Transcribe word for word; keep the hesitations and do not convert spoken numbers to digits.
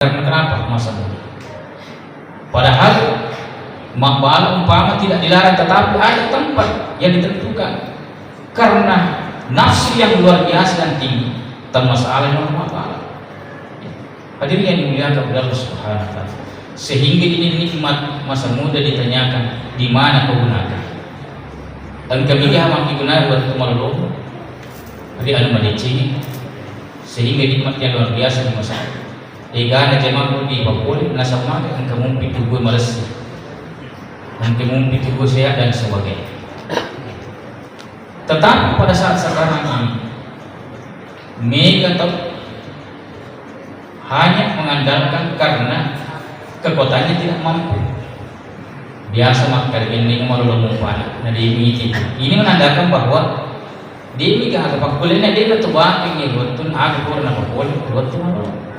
Karena kenapa? Masa muda. Padahal mabbala umpama tidak dilarang, tetapi ada tempat yang ditentukan. Karena nafsu yang luar biasa dan tinggi, temmasalah mabbala. Hadirin yang dimuliakan oleh Allah Subhanahu wa Ta'ala. Sehingga ini nikmat masa muda ditanyakan, di mana kau gunakan? Engka mega makkegunai wettu malolo ri anu madeceng, sehingga nikmat yang luar biasa di masa. Egana jamaah di papole nasaba engka mumpi tubuh malessi, engka mumpi tubuh sehat dan sebagainya. Tetapi pada saat sekarang ini, mega tau hanya mengandalkan karena kekuatannya tidak mampu. Biasa makkeda ini malolo mumpana, na de miti. Ini menandakan bahwa de mega aga pakkulenna de na tubakeng wettu aga pura na papole wettu malolo.